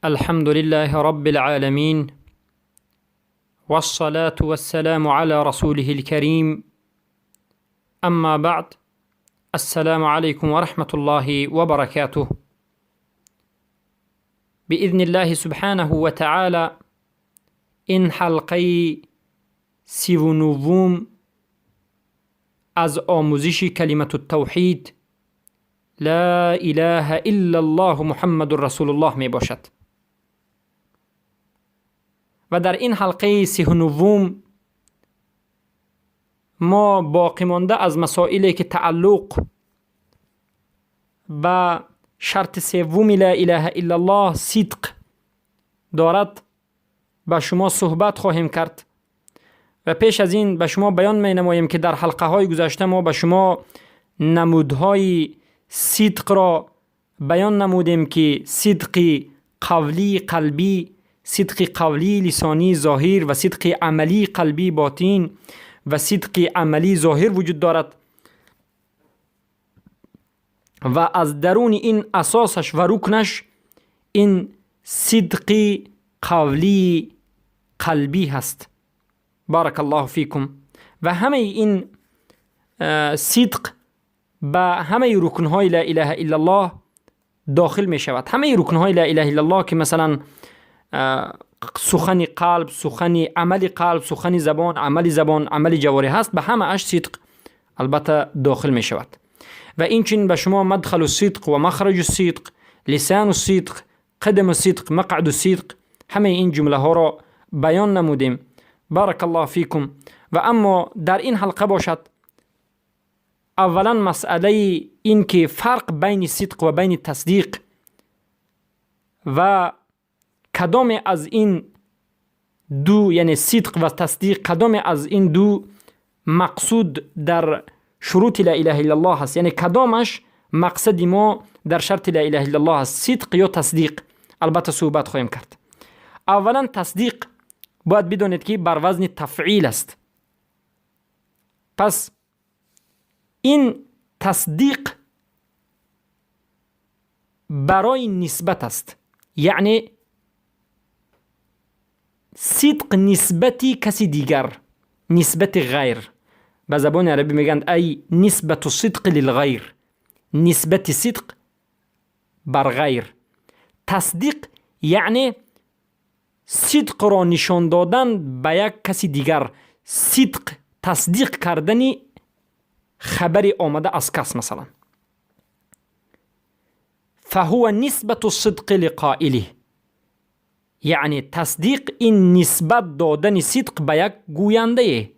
الحمد لله رب العالمين، والصلاة والسلام على رسوله الكريم، اما بعد، السلام عليكم ورحمة الله وبركاته. بإذن الله سبحانه وتعالى این حلقه 39 از آموزش کلمة التوحید لا اله الا الله محمد رسول الله می باشد. و در این حلقه 39 ما باقی مانده از مسائلی که تعلق به شرط سوم لا اله الا الله صدق دارد به شما صحبت خواهیم کرد. و پیش از این به شما بیان می نماییم که در حلقه های گذشته ما به شما نمودهای صدق را بیان نمودیم که صدق قولی قلبی، صدق قولی لسانی ظاهر و صدق عملی قلبی باطن و صدق عملی ظاهر وجود دارد و از درون این اساسش و رکنش این صدق قولی قلبی هست. بارک الله فیکم. و همه این صدق به همه رکنهای لا اله الا الله داخل می شود. همه رکنهای لا اله الا الله که مثلا سخن قلب، سخن عمل قلب، سخن زبان، عمل زبان، عمل جوارح هست، به همه اش صدق البته داخل می شود. و این چنین به شما مدخل الصدق و مخرج الصدق، لسان الصدق، قدم الصدق، مقعد الصدق، همه این جمله ها را بیان نمودیم. بارک الله فیکم. و اما در این حلقه باشد اولا مسئله این که فرق بین صدق و بین تصدیق و کدام از این دو، یعنی صدق و تصدیق، کدام از این دو مقصود در شروط لا اله الا الله هست، یعنی کدامش مقصد ما در شرط لا اله الا الله هست، صدق یا تصدیق، البته صحبت خواهیم کرد. اولا تصدیق باید بدانید که بر وزن تفعیل است. پس این تصدیق برای نسبت است، یعنی صدق نسبتی کسی دیگر، نسبت غیر. به زبان عربی میگن ای نسبت صدق للغیر، نسبت صدق بر غیر. تصدیق یعنی صدق را نشان دادن به یک کسی دیگر، صدق تصدیق کردن خبری آمده از کس مثلا. فهو نسبت الصدق لقائله، یعنی تصدیق این نسبت دادن صدق به یک گوینده،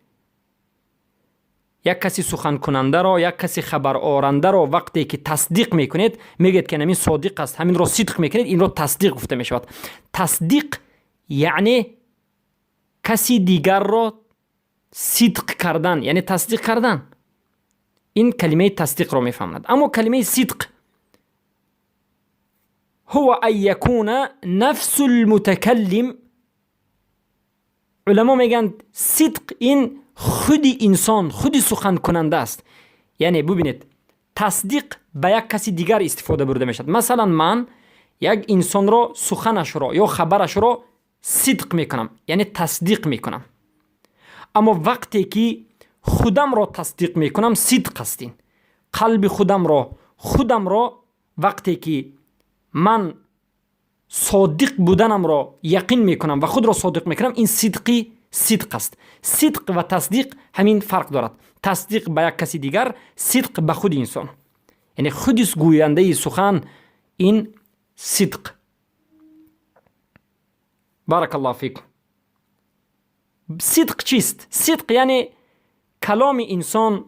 یک کسی سخن کننده را، یک کسی خبر آرنده را وقتی که تصدیق میکنید میگید که همین صادق است، همین را صدق میکنید، این را تصدیق گفته میشود. تصدیق یعنی کسی دیگر را صدق کردن، یعنی تصدیق کردن. این کلمه تصدیق را میفهمد. اما کلمه صدق هو ان یکون نفس المتکلم. علما میگن صدق این خود انسان، خود سخن کننده است. یعنی ببینید تصدیق به یک کسی دیگر استفاده برده میشد. مثلا من یک انسان را، سخنش را یا خبرش را صدق میکنم، یعنی تصدیق میکنم. اما وقتی که خودم را تصدیق میکنم صدق است. این قلب خودم را، خودم را وقتی که من صادق بودنم را یقین میکنم و خود را صادق میکنم، این صدقی صدق است. صدق و تصدیق همین فرق دارد. تصدیق به یک کسی دیگر، صدق به خود انسان، یعنی خود گوینده سخن، این صدق. بارک الله فیکم. صدق چیست؟ صدق یعنی کلام انسان،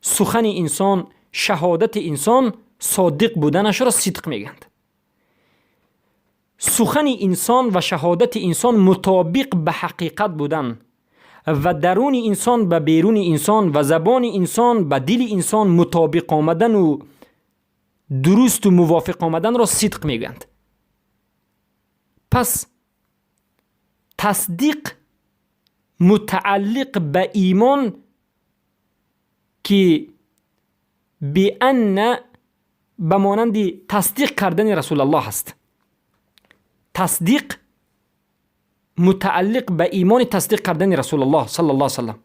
سخن انسان، شهادت انسان صادق بودنش را صدق میگند. سخن انسان و شهادت انسان مطابق به حقیقت بودن و درون انسان به بیرون انسان و زبان انسان به دل انسان مطابق آمدن و درست و موافق آمدن را صدق میگویند. پس تصدیق متعلق به ایمان که بأن به مانند تصدیق کردن رسول الله است. تصدیق متعلق به ایمان تصدیق کردن رسول الله صلی الله علیه وسلم،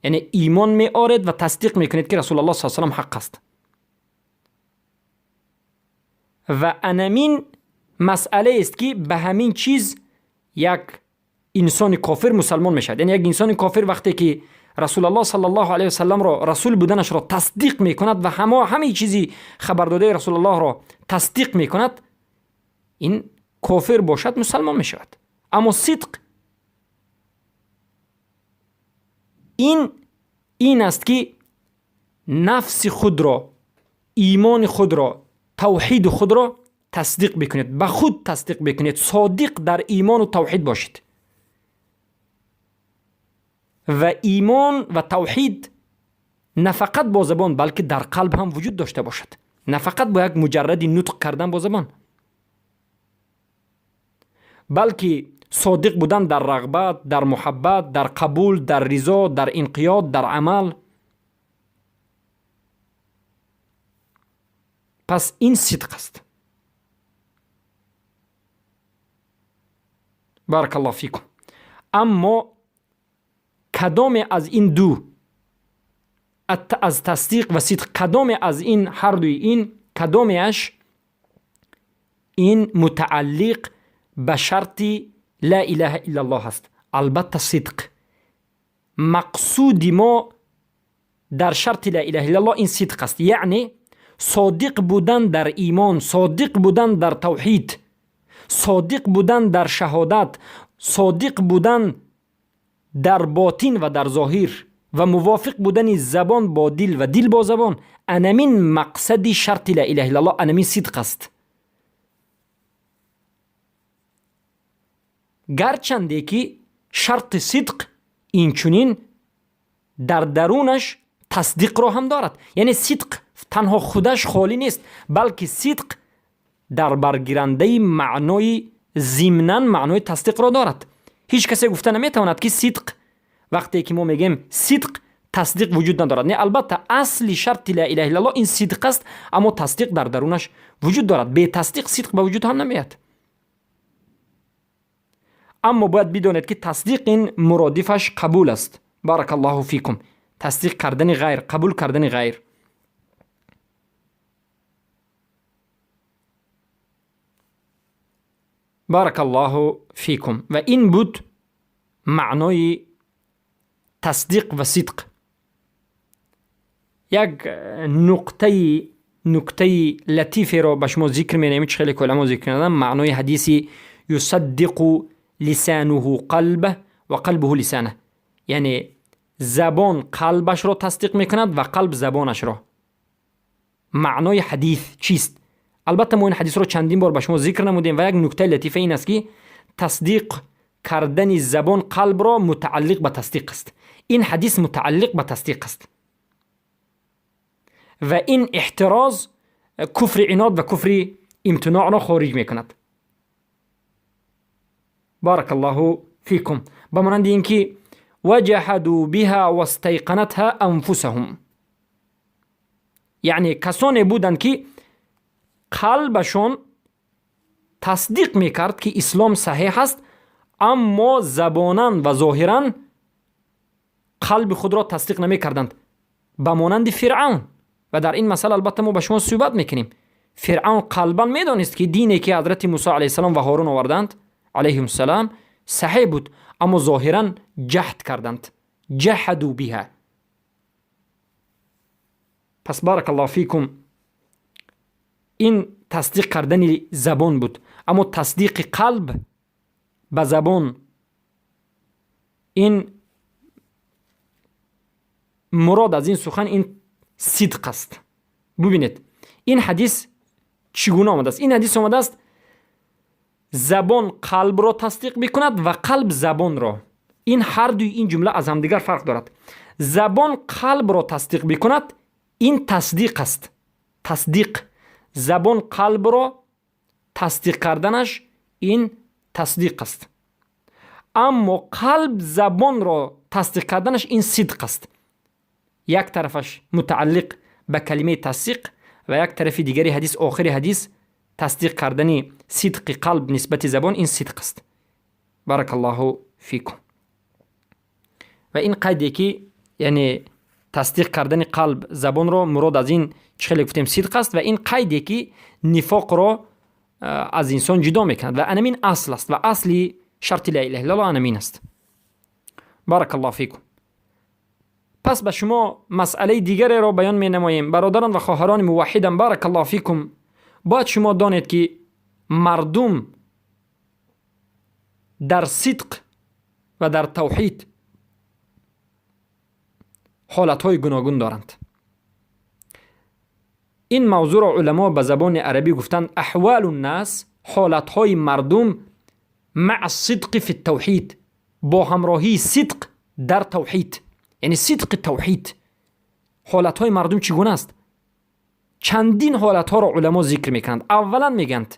یعنی ایمان می آرد و تصدیق میکنید که رسول الله صلی الله علیه وسلم حق است. و انمین مسئله است که به همین چیز یک انسان کافر مسلمان میشد. یعنی یک انسان کافر وقتی که رسول الله صلی الله علیه وسلم را رسول بودنش را تصدیق میکند و همه چیزی خبر داده رسول الله را تصدیق میکند، این کافر باشد مسلمان میشود. اما صدق این است که نفس خود را، ایمان خود را، توحید خود را تصدیق بکنید، به خود تصدیق بکنید، صادق در ایمان و توحید باشید. و ایمان و توحید نه فقط با زبان بلکه در قلب هم وجود داشته باشد، نه فقط با یک مجرد نطق کردن با زبان، بلکه صادق بودن در رغبت، در محبت، در قبول، در رضا، در انقیاد، در عمل. پس این صدق است. بارک الله فیکم. اما کدام از این دو، از تصدیق و صدق، کدام از این هر دوی این، کدامش این متعلق به شرط لا اله الا الله است؟ البته صدق. مقصود ما در شرط لا اله الا الله این صدق است، یعنی صادق بودن در ایمان، صادق بودن در توحید، صادق بودن در شهادت، صادق بودن در باطن و در ظاهر و موافق بودن زبان با دل و دل با زبان. انمین مقصد شرط لا اله الا الله، انمین صدق است. گرچنده که شرط صدق اینچنین در درونش تصدیق را هم دارد، یعنی صدق تنها خودش خالی نیست، بلکه صدق در برگیرنده معنای ضمناً معنای تصدیق را دارد. هیچ کسی گفته نمیتواند که صدق، وقتی که ما میگیم صدق، تصدیق وجود ندارد. نه، البته اصل شرط لا اله الا الله این صدق است، اما تصدیق در درونش وجود دارد. به تصدیق صدق به وجود هم نمیاد. اما باید بدانید که تصدیق این مرادفش قبول است. بارک الله فیکم. تصدیق کردن غیر، قبول کردن غیر. بارک الله فیکم. و این بود معنای تصدیق و صدق. یک نکته لطیفی را به شما ذکر می‌نمیم که خیلی علما ذکر کردن. معنای حدیثی یصدق لسانه قلبه و قلبه لسانه، یعنی زبان قلبش را تصدیق میکند و قلب زبانش را. معنای حدیث چیست؟ البته ما این حدیث را چندین بار به شما ذکر نمودیم و یک نکته لطیفه این است که تصدیق کردن زبان قلب را متعلق به تصدیق است. این حدیث متعلق به تصدیق است و این احتراز کفر عناد و کفر امتناع را خارج میکند. بارک الله فیکم. به مانند اینکه وجحدوا بها واستيقنتها انفسهم، یعنی کسانی بودند که قلبشون تصدیق میکرد که اسلام صحیح است، اما زباناً و ظاهراً قلب خود را تصدیق نمیکردند، به مانند فرعون. و در این مسئله البته ما به شما صحبت میکنیم. فرعون قلبا میدانست که دینی که حضرت موسی علیه السلام و هارون آوردند علیهم السلام صحیح بود، اما ظاهرا جحد کردند، جحدوا بها. پس بارک الله فیکم، این تصدیق کردن زبان بود، اما تصدیق قلب به زبان، این مراد از این سخن این صدق است. ببینید این حدیث چگونه آمده است. این حدیث آمده است زبان قلب را تصدیق میکند و قلب زبان را. این هر دوی این جمله از همدیگر فرق دارد. زبان قلب را تصدیق میکند، این تصدیق است. تصدیق زبان قلب را تصدیق کردنش این تصدیق است، اما قلب زبان را تصدیق کردنش این صدق است. یک طرفش متعلق به کلمه تصدیق و یک طرف دیگری حدیث، آخر حدیث تصدیق کردن صدق قلب نسبت زبان این صدق است. بارک الله فیکم. و این قیدی که یعنی تصدیق کردن قلب زبان را مراد از این چه خیلی گفتیم صدق است و این قیدی که نفاق را از انسان جدا میکند و انمین اصل است و اصلی شرط لا اله الا الله انمین است. بارک الله فیکم. پس به شما مسئله دیگری را بیان می نماییم. برادران و خواهران موحدم، بارک الله فیکم، باید شما دانید که مردم در صدق و در توحید حالتهای گوناگون دارند. این موضوع را علما به زبان عربی گفتند احوال الناس، حالتهای مردم مع الصدق فی التوحید، با همراهی صدق در توحید، یعنی صدق توحید. حالتهای مردم چگونه است؟ چندین حالتها را علما ذکر میکنند. اولا میگند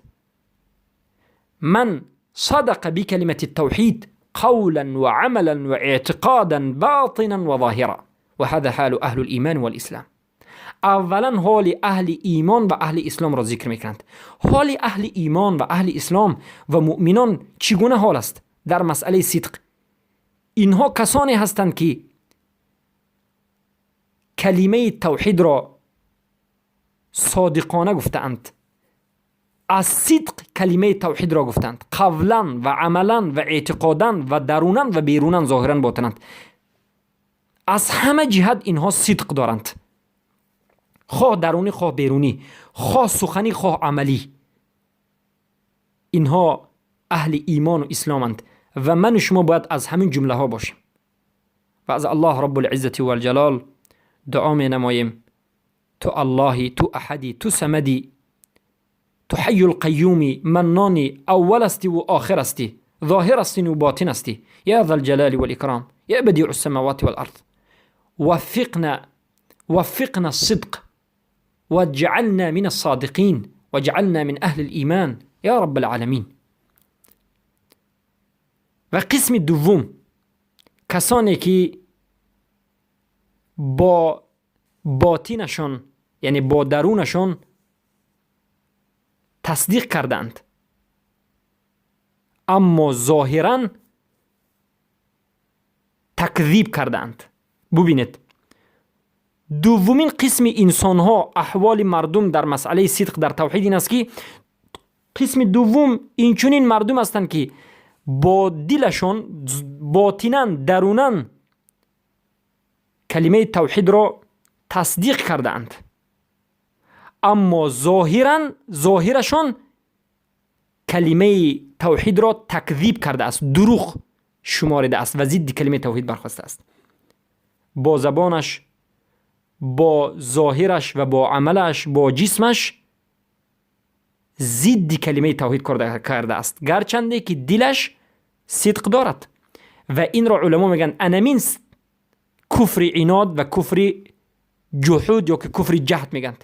من صدق بکلمة التوحید قولا وعملا واعتقادا باطنا وظاهرا وهذا حال اهل الایمان والاسلام. اولا حال اهل ایمان و اهل اسلام را ذکر میکنند. حال اهل ایمان و اهل اسلام و مؤمنان چگونه حال است در مسئله صدق؟ اینها کسانی هستند که کلمه توحید را صادقانه گفتند، از صدق کلمه توحید را گفتند، قولا و عملا و اعتقادا و درونا و بیرونا، ظاهرا باطنا، از همه جهت اینها صدق دارند، خواه درونی خواه بیرونی، خواه سخنی خواه عملی. اینها اهل ایمان و اسلامند و من و شما باید از همین جمله ها باشیم و از الله رب العزة والجلال دعا می نماییم تو اللهی، تو احدی، تو صمدی، تو حی القیومی، منانی، اول استی و آخر استی، ظاهر استی و باطن استی، یا ذا الجلال والاکرام، یا بدیع السماوات والارض، وفقنا الصدق واجعلنا من الصادقین واجعلنا من اهل الایمان یا رب العالمین. و قسم دوم کسانی که با باطنشان یعنی با درونشان تصدیق کردند اما ظاهرا تکذیب کردند. ببینید دومین قسم انسان ها، احوال مردم در مسئله صدق در توحید این است که قسم دوم اینچنین مردم هستند که با دلشان باطنا درونن کلمه توحید را تصدیق کردند اما ظاهرا ظاهرشان کلمه توحید را تکذیب کرده است، دروغ شمارده است و ضد کلمه توحید برخواسته است. با زبانش، با ظاهرش و با عملش، با جسمش ضد کلمه توحید کرده است، گرچنده که دلش صدق دارد. و این را علما میگن انمین کفر عناد و کفر جحود یا که کفر جهد میگن.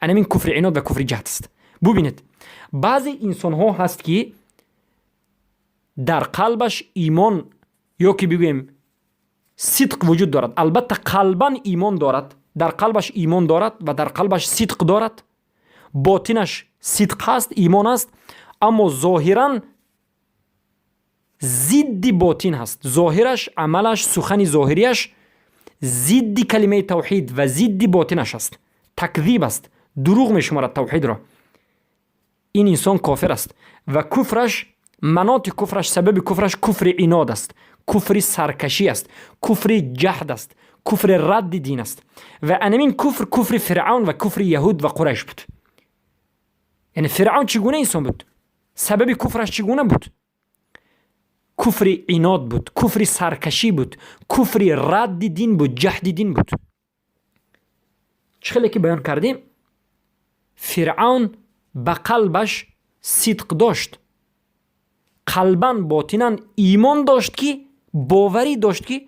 انمین کفر عناد و کفر جهد است. ببینید بعضی انسان ها هست که در قلبش ایمان یا که بگوییم صدق وجود دارد، البته قلبا ایمان دارد، در قلبش ایمان دارد و در قلبش صدق دارد، باطنش صدق هست، ایمان است، اما ظاهرا ضد باطن هست. ظاهرش، عملش، سخن ظاهریش ضد کلمه توحید و ضد باطنش است، تکذیب است، دروغ میشمارد توحید را. این انسان کافر است و کفرش، مناط کفرش، سبب کفرش کفر عناد است، کفر سرکشی است، کفر جهد است، کفر رد دین است. و انمین کفر کفر فرعون و کفر یهود و قریش بود. یعنی فرعون چگونه انسان بود؟ سبب کفرش چگونه بود؟ کفر عناد بود، کفر سرکشی بود، کفر رد دین بود، جهد دین بود. چه خیلی که بیان کردیم فرعون به قلبش صدق داشت، قلبا باطنا ایمان داشت که باوری داشت که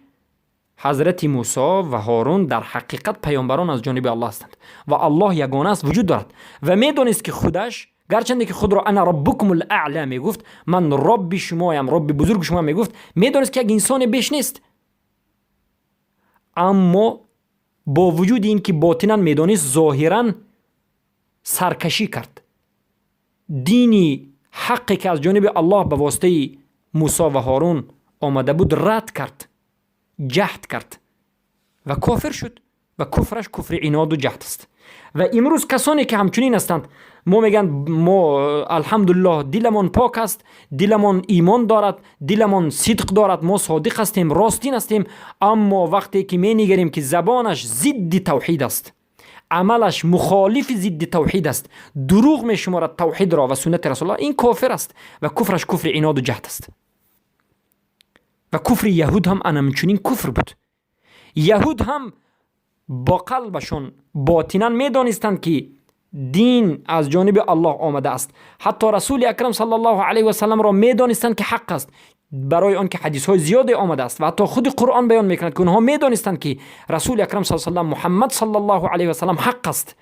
حضرت موسی و هارون در حقیقت پیامبران از جانب الله هستند و الله یگانه است، وجود دارد. و میدونست که خودش، گرچنده که خود را انا ربکم الاعلی میگفت، من رب شمایم، رب بزرگ شما میگفت، میدونست که یک انسان بیش نیست، اما با وجود این که باطنا میدونست ظاهرا سرکشی کرد، دینی حقی که از جانب الله به واسطه موسی و هارون آمده بود رد کرد، جهد کرد و کافر شد و کفرش کفر عناد و جهد است. و امروز کسانی که همچنین هستند، ما میگن ما الحمدلله دلمان پاک است، دلمان ایمان دارد، دلمان صدق دارد، ما صادق هستیم، راستین هستیم، اما وقتی که می نگریم که زبانش ضد توحید است، عملش مخالف ضد توحید است، دروغ می شمارد توحید را و سنت رسول الله، این کافر است و کفرش کفر عناد و جهد است. و کفر یهود هم همچنین کفر بود. یهود هم با قلبشون باطنا میدانستند که دین از جانب الله آمده است، حتی رسول اکرم صلی الله علیه و سلم را میدانستند که حق است، برای آنکه حدیث های زیادی آمده است و حتی خود قرآن بیان میکند که اونها میدانستند که رسول اکرم صلی الله علیه و سلم، محمد صلی الله علیه و سلم حق است.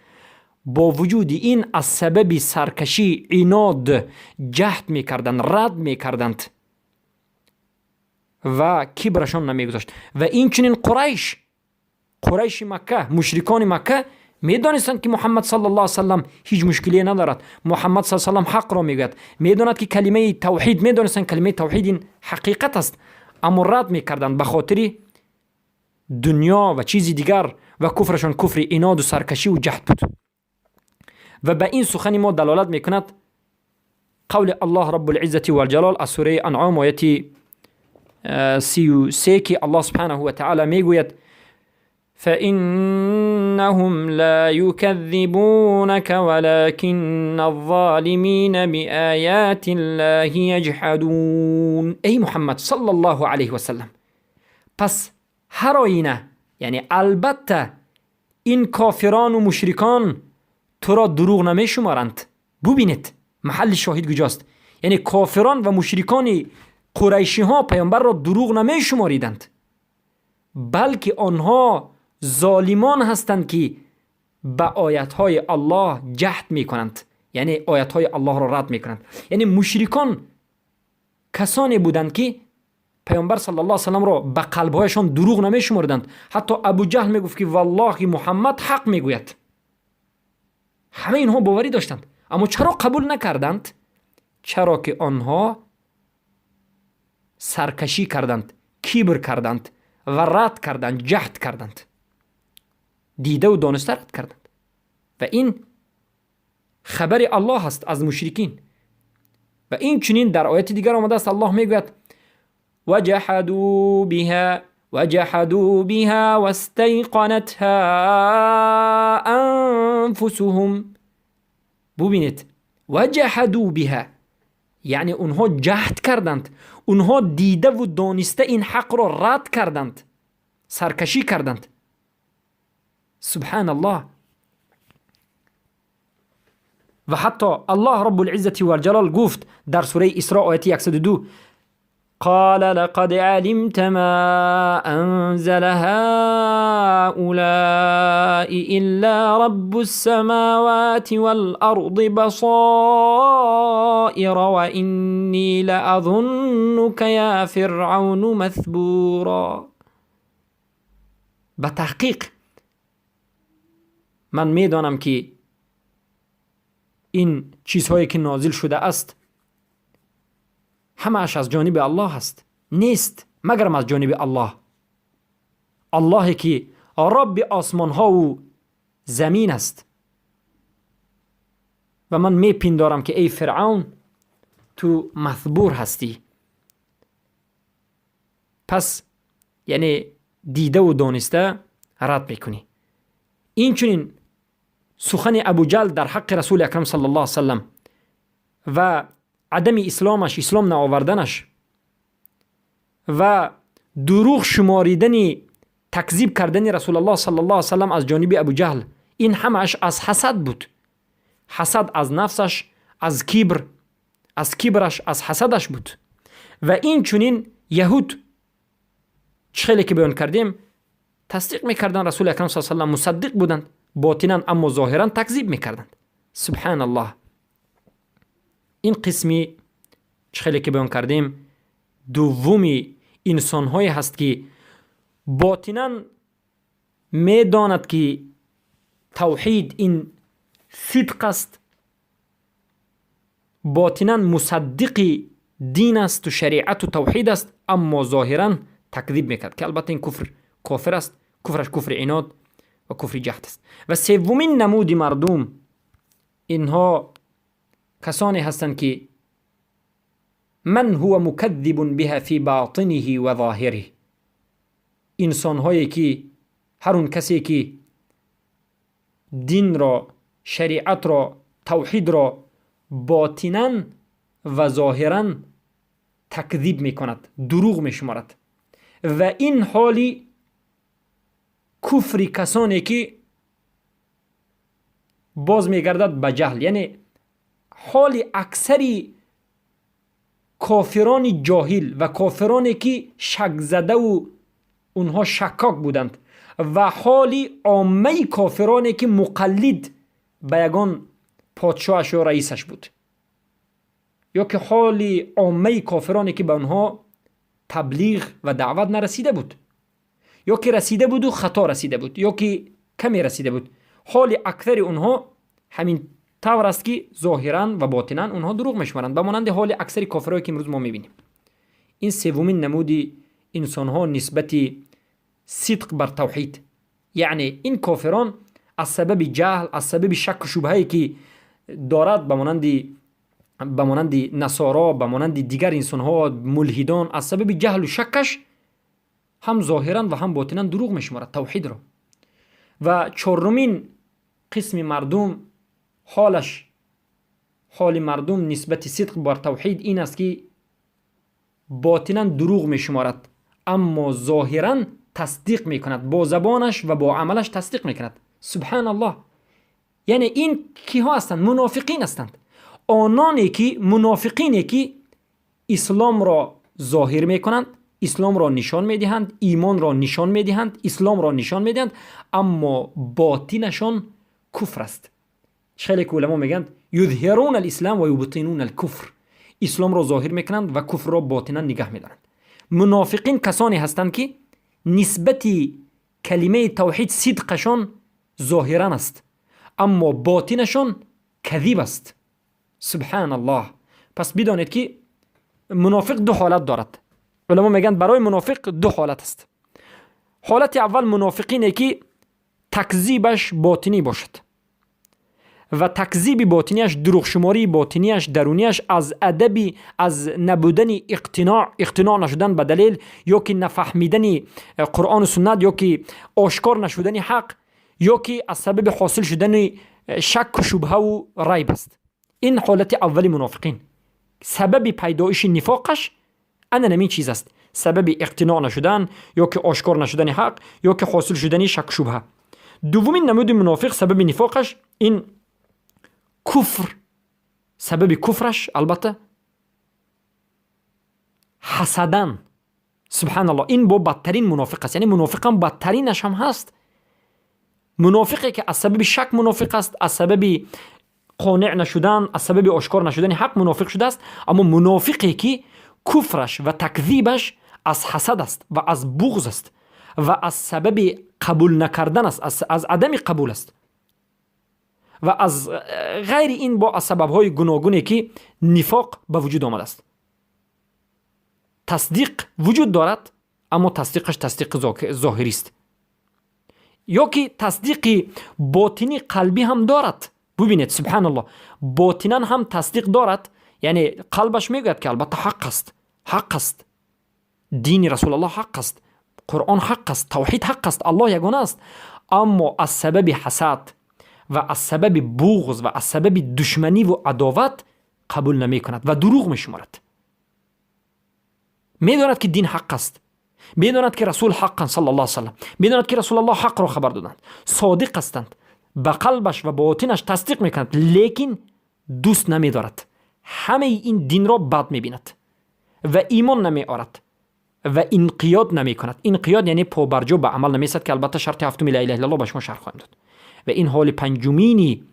با وجود این از سبب سرکشی، عناد، جهد میکردند، رد میکردند و کبرشان نمیگذاشت. و این چنین قریش مکه، مشرکان مکه میدانستند که محمد صلی الله علیه و سلم هیچ مشکلی ندارد، محمد صلی الله علیه و سلم حق را میگوید، میداند که کلمه توحید، میدانستند کلمه توحید این حقیقت است، اما رد میکردند به خاطر دنیا و چیزی دیگر و کفرشان کفر عناد و سرکشی و جهد بود. و به این سخن ما دلالت میکند قول الله رب العزة والجلال از سوره انعام آیت 33 که الله سبحانه و تعالی میگوید فإنهم لا يكذبونك ولكن الظالمين بآيات الله يجحدون. ای محمد صلی الله علیه و سلم، پس هر آینه، یعنی البته این کافران و مشرکان تو را دروغ نمی شمارند. ببینید محل شاهد کجاست، یعنی کافران و مشرکان قریشی ها پیامبر را دروغ نمی شماریدند، بلکه آنها ظالمان هستند که به آیت های الله جهد می کنند، یعنی آیت های الله را رد می کنند. یعنی مشرکان کسانی بودند که پیامبر صلی الله علیه و سلم را به قلب هایشان دروغ نمی شمردند. حتی ابو جهل می گفت که والله محمد حق می گوید. همه اینها باوری داشتند، اما چرا قبول نکردند؟ چرا که آنها سرکشی کردند، کبر کردند و رد کردند، جهد کردند، دیده و دانسته رد کردند. و این خبر الله است از مشرکین. و این چنین در آیت دیگر آمده است، الله میگوید وجحدوا بها واستيقنتها انفسهم. ببینید وجحدوا بها، یعنی اونها جهد کردند، اونها دیده و دانسته این حق را رد کردند، سرکشی کردند. سبحان الله. و حتی الله رب العزة والجلال گفت در سوره اسراء آیت 102 قال لقد علمت ما أنزل هؤلاء إلا رب السماوات والأرض بصائر وإني لأظنك يا فرعون مثبورا. به تحقیق من میدانم که این چیزهایی که نازل شده است همه‌اش از جانب الله است، نیست مگرم از جانب الله، الله که رب آسمان ها و زمین است. و من میپندارم که ای فرعون تو مثبور هستی. پس یعنی دیده و دانسته رد میکنی. این چنین سخن ابو جهل در حق رسول اکرم صلی الله علیه وسلم و عدم اسلامش، اسلام نآوردنش و دروغ شماریدن، تکذیب کردن رسول الله صلی الله علیه وسلم از جانب ابو جهل، این همش از حسد بود. حسد از نفسش، از کبر، از کبرش، از حسدش بود. و این چنین یهود چه که بیان کردیم تصدیق میکردن رسول اکرم صلی الله علیه وسلم، مصدق بودند باطنا اما ظاهرا تکذیب میکردند. سبحان الله. این قسمی چه که بیان کردیم دومی انسان های هست که باطنا میداند که توحید این صدق است، ботинан мусаддиқи дин асту шариату тавҳид аст, аммо зоҳиран такзиб мекард, ки албатта ин куфр кофир аст, куфраш куфри инод ва куфри ҷаҳд аст. Ва севумин намуди мардум инҳо касоне ҳастанд, ки ман ҳува мукаддибун биҳа фи ботиниҳи ва зоҳириҳ, инсонҳое ки ҳар он касе ки динро, шариатро, тавҳидро ботинан ва зоҳиран такзиб мекунад, дурӯғ мешуморад. Ва ин ҳоли куфри касоне ки боз мегардад ба ҷаҳл, яъне ҳоли аксари кофирони ҷоҳил ва кофироне ки шакзадаву онҳо шаккок буданд ва ҳоли оммаи кофироне ки муқаллид ба ягон подшоҳаш ё раисаш буд, ё ки ҳоли оммаи кофироне ки ба онҳо таблиғ ва даъват нарасида буд, ё ки расида буду хато расида буд, ё ки каме расида буд. Ҳоли аксари онҳо ҳамин тавр аст, ки зоҳиран ва ботинан онҳо дурӯғ мешуморанд, ба монанди ҳоли аксари кофирое ки имрӯз мо мебинем. Ин севумин намуди инсонҳо нисбати сидқ бар тавҳид, яъне ин кофирон аз сабаби ҷаҳл, аз сабаби шакку шубҳае ки дорад, ба монанди насоро, ба монанди дигар инсонҳо, мулҳидон, аз сабаби ҷаҳлу шаккаш ҳам зоҳиран ва ҳам ботинан дурӯғ мешуморад тавҳидро. Ва чорумин қисми мардум, ҳолаш, ҳоли мардум нисбати сидқ бар тавҳид ин аст, ки ботинан дурӯғ мешуморад, аммо зоҳиран тасдиқ мекунад, бо забонаш ва бо амалаш тасдиқ мекунад. Субҳаналлоҳ! Яъне ин киҳо ҳастанд? Мунофиқин ҳастанд. Ононе ки мунофиқине ки исломро зоҳир мекунанд, исломро нишон медиҳанд, имонро нишон медиҳанд, исломро нишон медиҳанд, аммо ботинашон куфр аст. Хеле ки уламо мегӯянд: يظهرون الإسلام ويبطنون الكفر. Исломро зоҳир мекунанд ва куфрро ботинан нигаҳ медоранд. Мунофиқин касоне ҳастанд, ки нисбати калимаи тавҳид сидқашон зоҳиран аст, аммо ботинашон кадиб аст. Субҳаналлоҳ! Пас бидонед, ки мунофиқ ду ҳолат дорад. Уламо мегӯянд, барои мунофиқ ду ҳолат аст. Ҳолати аввал: мунофиқине ки такзибаш ботинӣ бошад ва такзиби ботинияш, дурӯғшумории ботинияш, дарунияш аз адаби аз набудани иқтиноъ, иқтиноъ нашудан ба далел, ё ки нафаҳмидани Қуръону суннат, ё ки ошкор нашудани ҳақ, ё ки аз сабаби ҳосил шудани шакку шубҳаву райб аст. Ин ҳолати аввали мунофиқин. Сабаби пайдоиши нифоқаш ана намин чиз аст: сабаби иқтиноъ нашудан, ё ки ошкор нашудани ҳақ, ё ки ҳосил шудани шакку шубҳа. Дуввумин намуди мунофиқ, сабаби нифоқаш ин куфр, сабаби куфраш албатта ҳасадан. Субҳаналлоҳ! Ин бо бадтарин мунофиқ аст, яъне мунофиқам бадтаринаш ҳам ҳаст. Мунофиқе ки аз сабаби шак мунофиқ аст, аз сабаби қонеъ нашудан, аз сабаби ошкор нашудани ҳақ мунофиқ шудааст, аммо мунофиқе ки куфраш ва такзибаш аз ҳасад аст ва аз буғз аст ва аз сабаби қабул накардан аст, аз адами қабул аст ва аз ғайри ин бо аз сабабҳои гуногуне ки нифоқ ба вуҷуд омадааст, тасдиқ вуҷуд дорад, аммо тасдиқаш тасдиқи зоҳирист, ё ки тасдиқи ботинӣ қалбӣ ҳам дорад. Бубинед, субҳаналлоҳ, ботинан ҳам тасдиқ дорад, яъне қалбаш мегӯяд, ки албатта ҳақ аст, ҳақ аст, дини Расулаллоҳ ҳақ аст, Қуръон ҳақ аст, тавҳид ҳақ аст, Аллоҳ ягона аст, аммо аз сабаби ҳасад ва аз сабаби буғз ва аз сабаби душманиву адоват қабул намекунад ва дурӯғ мешуморад. Медонад, ки дин ҳақ аст, медонад, ки расул ҳаққан саллаллоҳу салам, медонад, ки Расулаллоҳ ҳақро хабар доданд, содиқ ҳастанд, ба қалбаш ва ботинаш тасдиқ мекунад, лекин дӯст намедорад, ҳамаи ин динро бад мебинад ва имон намеорад ва инқиёд намекунад. Инқиёд яъне побарҷо ба амал намесад, ки албатта шарти ҳафтуми ла илаҳа иллаллоҳ ба шумо шарҳ хоҳем дод. Ва ин ҳоли панҷумини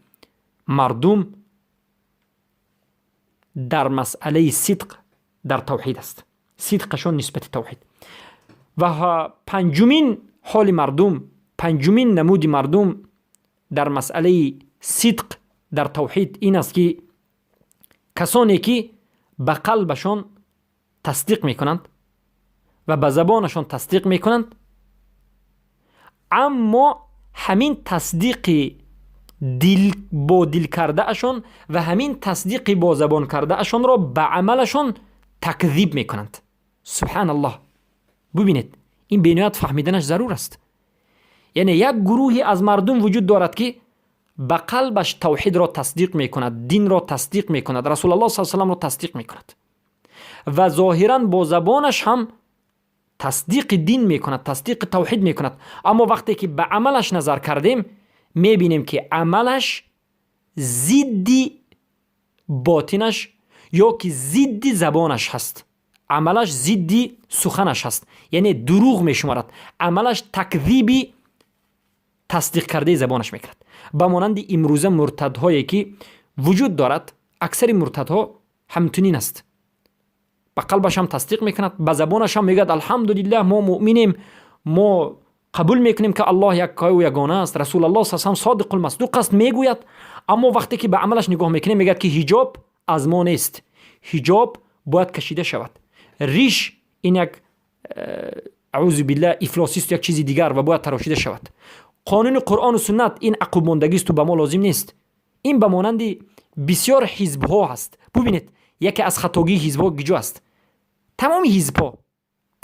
мардум дар масъалаи сидқ дар тавҳид аст, сидқашон нисбати тавҳид. Ва панҷумин ҳоли мардум, панҷумин намуди мардум дар масъалаи сидқ дар тавҳид ин аст, ки کسانی که به قلبشان تصدیق میکنند و به زبانشان تصدیق میکنند، اما همین تصدیق دل با دل کرده اشان و همین تصدیق با زبان کرده اشان را به عملشان تکذیب میکنند. سبحان الله. ببینید این بینایت فهمیدنش ضرور است. یعنی یک گروهی از مردم وجود دارد که به قلبش توحید را تصدیق میکند، دین را تصدیق میکند، رسول الله صلی الله علیه و سلم را تصدیق میکند و ظاهرا با زبانش هم تصدیق دین میکند، تصدیق توحید میکند، اما وقتی که به عملش نظر کردیم میبینیم که عملش ضد باطنش یا که ضد زبانش هست، عملش ضد سخنش هست، یعنی دروغ میشمارد، عملش تکذیبی تصدیق کرده زبانش میکند. به مانند امروزه مرتدهایی که وجود دارد، اکثر مرتدها همچنین است، به قلبش هم تصدیق میکند، به زبانش هم میگد الحمدلله ما مؤمنیم، ما قبول میکنیم که الله یک و یگانه است، رسول الله صلی الله علیه و صادق المصدوق است میگوید، اما وقتی که به عملش نگاه میکنیم میگد که حجاب از ما نیست، حجاب باید کشیده شود، ریش این یک اعوذ بالله افلاسی است، یک چیز دیگر و باید تراشیده شود، قانون قرآن و سنت این عقب ماندگی است و به ما لازم نیست. این به مانند بسیار حزب ها هست. ببینید یکی از خطاگی حزب ها کجا است؟ تمام حزب ها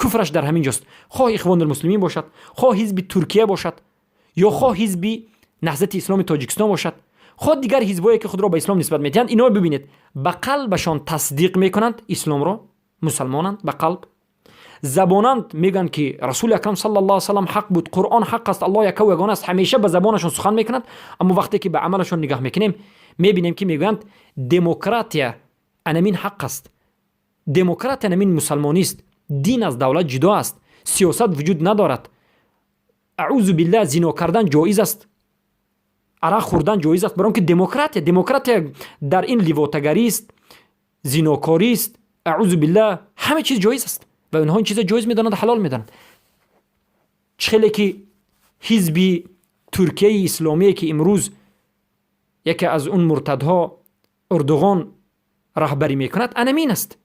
کفرش در همین جاست، خواه اخوان المسلمین باشد، خواه حزب ترکیه باشد، یا خواه حزب نهضت اسلام تاجیکستان باشد، خواه دیگر حزبایی که خود را به اسلام نسبت میدهند. اینا ببینید به قلبشان تصدیق میکنند اسلام را، مسلمانند به قلب، زبانند میگن که رسول اکرم صلی الله علیه و سلم حق بود، قرآن حق است، الله یک و یگانه است، همیشه به زبانشان سخن میکنند، اما وقتی که به عملشان نگاه میکنیم میبینیم که میگویند دموکراتیا انمین حق است، دموکرات انمین مسلمانی است، دین از دولت جدا است، سیاست وجود ندارد، اعوذ بالله زنا کردن جایز است، عرق خوردن جایز است، برای اینکه دموکراتیا در این لیواتگری است، زناکاری است، اعوذ بالله همه چیز جایز است و اونها این چیز جایز میدانند، حلال میدانند. چخیلی که حزب ترکیه اسلامی که امروز یکی از اون مرتدها اردوغان رهبری میکند انمین است،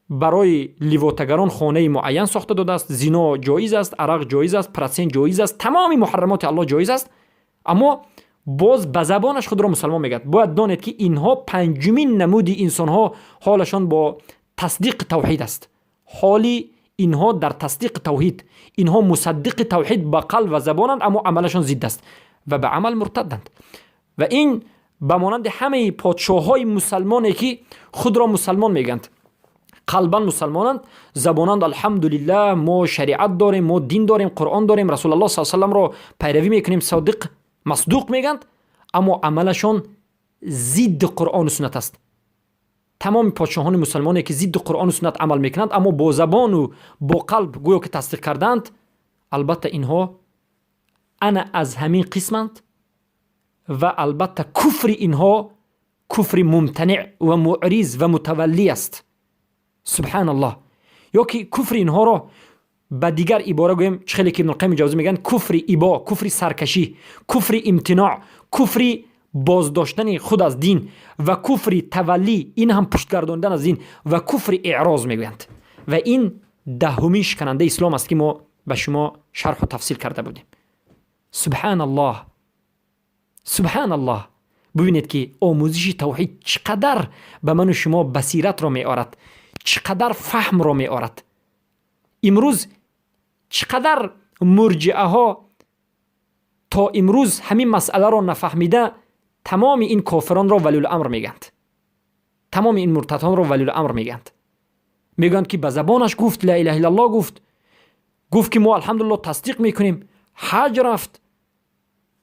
برای لیواتگران خانه معین ساخته داده است، زنا جایز است، عرق جایز است، پرسین جایز است، تمام محرمات الله جایز است، اما باز به زبانش خود را مسلمان میگد. باید دانید که اینها پنجمین نمود انسانها حالشان با تصدیق توحید است، حالی اینها در تصدیق توحید، اینها مصدق توحید به قلب و زبانند، اما عملشان ضد است و به عمل مرتدند. و این به مانند همه پادشاه‌های مسلمانی که خود را مسلمان میگند، قلبا مسلمانند، زبانند الحمدلله ما شریعت داریم، ما دین داریم، قرآن داریم، رسول الله صلی الله علیه و سلم را پیروی میکنیم، صادق مصدوق میگند، اما عملشان ضد قرآن و سنت است. تمام پادشاهان مسلمانی که ضد قرآن و سنت عمل میکنند اما با زبان و با قلب گویا که تصدیق کردند، البته اینها انا از همین قسمند و البته کفر اینها کفر ممتنع و معرض و متولی است. سبحان الله. یا که کفر اینها را به دیگر عباره گویم، چه خیلی که ابن القیم جوزی میگن کفر ابا، کفر سرکشی، کفر امتناع، کفر بازداشتن خود از دین و کفر تولی، این هم پشت گرداندن از دین و کفر اعراض میگویند. و این دهمین شکننده اسلام است که ما به شما شرح و تفصیل کرده بودیم. سبحان الله، سبحان الله. ببینید که آموزش توحید چقدر به من و شما بصیرت را میآورد، چقدر فهم را میآورد. امروز چقدر مرجعه ها تا امروز همین مسئله را نفهمیده تمام این کافران را ولی الامر میگند، تمام این مرتدان را ولی الامر میگند، میگند که به زبانش گفت لا اله الا الله، گفت که ما الحمدلله تصدیق میکنیم، حج رفت،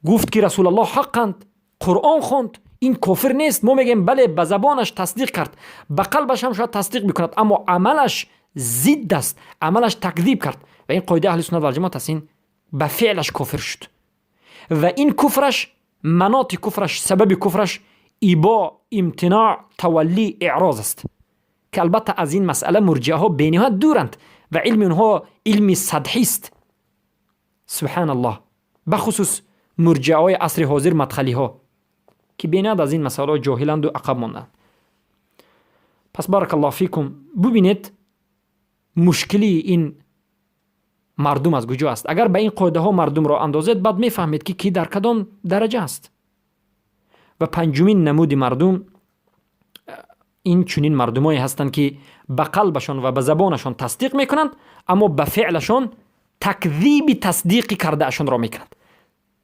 گفت که رسول الله حقند، قرآن خواند، این کافر نیست. ما میگیم بله به زبانش تصدیق کرد، به قلبش هم شاید تصدیق میکند، اما عملش ضد است، عملش تکذیب کرد. و این قاعده اهل سنت و الجماعت است، این به فعلش کافر شد و این کفرش، مناط کفرش، سبب کفرش ابا، امتناع، تولی، اعراض است که البته از این مسئله مرجعه ها بینها دورند و علم اونها علم سطحی است. سبحان الله. بخصوص مرجعه های عصر حاضر، مدخلی ها، که بیناد از این مسائل جاهلند و عقب ماندند. پس بارک الله فیکم، ببینید مشکلی این مردم از کجا است. اگر به این قاعده ها مردم را اندازید، بعد میفهمید که کی در کدام درجه است. و پنجمین نمود مردم این چنین مردمایی هستند که به قلبشان و به زبانشان تصدیق میکنند، اما به فعلشان تکذیب تصدیقی کرده اشان را میکنند.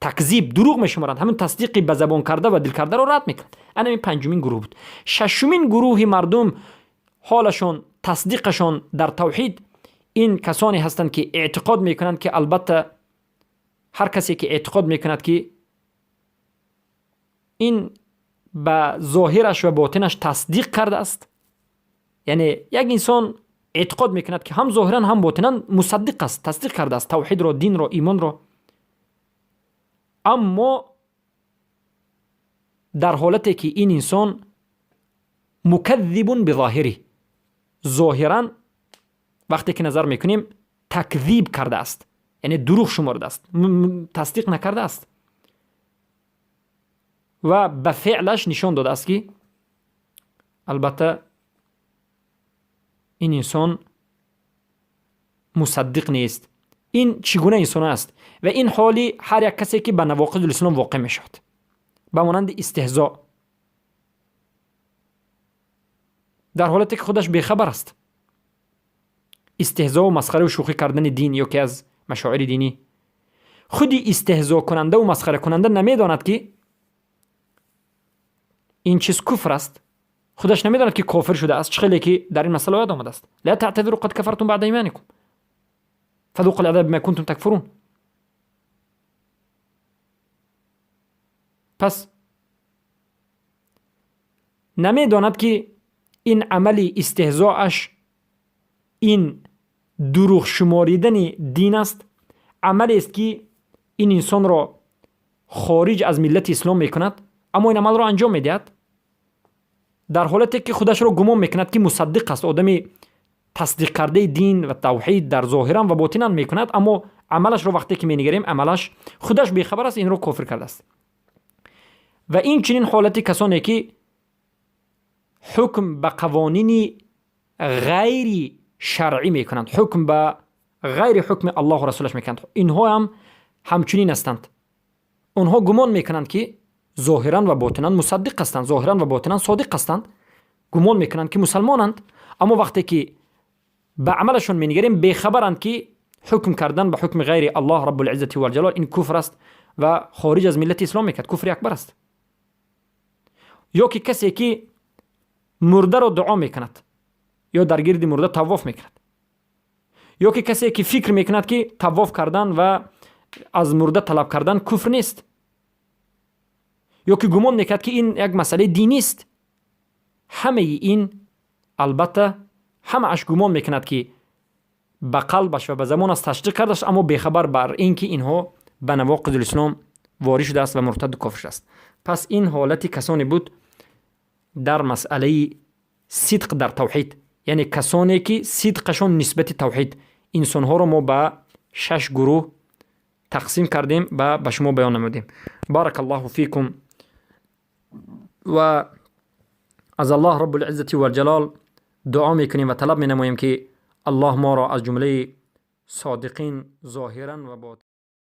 تکذیب، دروغ میشمارند، همین تصدیقی به زبان کرده و دل کرده را رد میکنند. این پنجمین گروه بود. ششمین گروه مردم حالشان، تصدیقشان در توحید، این کسانی هستند که اعتقاد میکنند که البته هر کسی که اعتقاد میکند که این به ظاهرش و باطنش تصدیق کرده است، یعنی یک انسان اعتقاد میکند که هم ظاهرا هم باطنا مصدق است، تصدیق کرده است توحید را، دین را، ایمان را، اما در حالتی که این انسان مکذب بظاهره، ظاهرا وقتی که نظر میکنیم تکذیب کرده است، یعنی دروغ شمرده است، تصدیق نکرده است و به فعلش نشان داده است که البته این انسان مصدق نیست. این چگونه انسان است؟ و این حالی هر یک کسی که به نواقض الاسلام واقع می شود، به مانند استهزاء، در حالتی که خودش بیخبر است، استهزاء و مسخره و شوخی کردن دین یا که از مشاعر دینی، خودی استهزاء کننده و مسخره کننده نمیداند که این چیز کفر است، خودش نمیداند که کافر شده است، چه که در این مسئله یاد آمده است، لا تعتذروا قد کفرتم بعد ایمانکم فذوقوا العذاب بما کنتم تکفرون. پس نمیداند که این عمل استهزاءش، این دروغ شماریدن دین است، عملی است که این انسان را خارج از ملت اسلام میکند، اما این عمل را انجام میدهد در حالتی که خودش را گمان میکند که مصدق است، آدمی تصدیق کرده دین و توحید در ظاهرا و باطنا میکند، اما عملش را وقتی که مینگریم عملش خودش بیخبر است، این را کافر کرده است. و این چنین حالتی کسانی که حکم به قوانین غیر شرعی میکنند، حکم به غیر حکم الله و رسولش میکنند، اینها هم همچنین هستند. آنها گمان میکنند که ظاهرا و باطنا مصدق هستند، ظاهرا و باطنا صادق هستند، گمان میکنند که مسلمانند، اما وقتی که به عملشون مینگریم بیخبرند که حکم کردن به حکم غیر الله رب العزة و الجلال این کفر است و خارج از ملت اسلام میکرد، کفر اکبر است. یا که کسی که مرده را دعا میکند یا در گرد مرده طواف میکند، یا که کسی که فکر میکند که طواف کردن و از مرده طلب کردن کفر نیست، یا که گمان میکرد که این یک مسئله دینی است، همه این البته همه اش گمان میکند که به قلبش و به زمان از تصدیق کردش، اما بیخبر بر اینکه اینها به نواقض الاسلام وارد شده است و مرتد و کافر است. پس این حالت کسانی بود در مسئله صدق در توحید، یعنی کسانی که صدقشان نسبت توحید، انسانها رو ما به 6 گروه تقسیم کردیم و به شما بیان نمودیم. بارک الله فیکم. و از الله رب العزة والجلال دعا میکنیم و طلب مینماییم که الله ما را از جمله صادقین ظاهرا و باطنا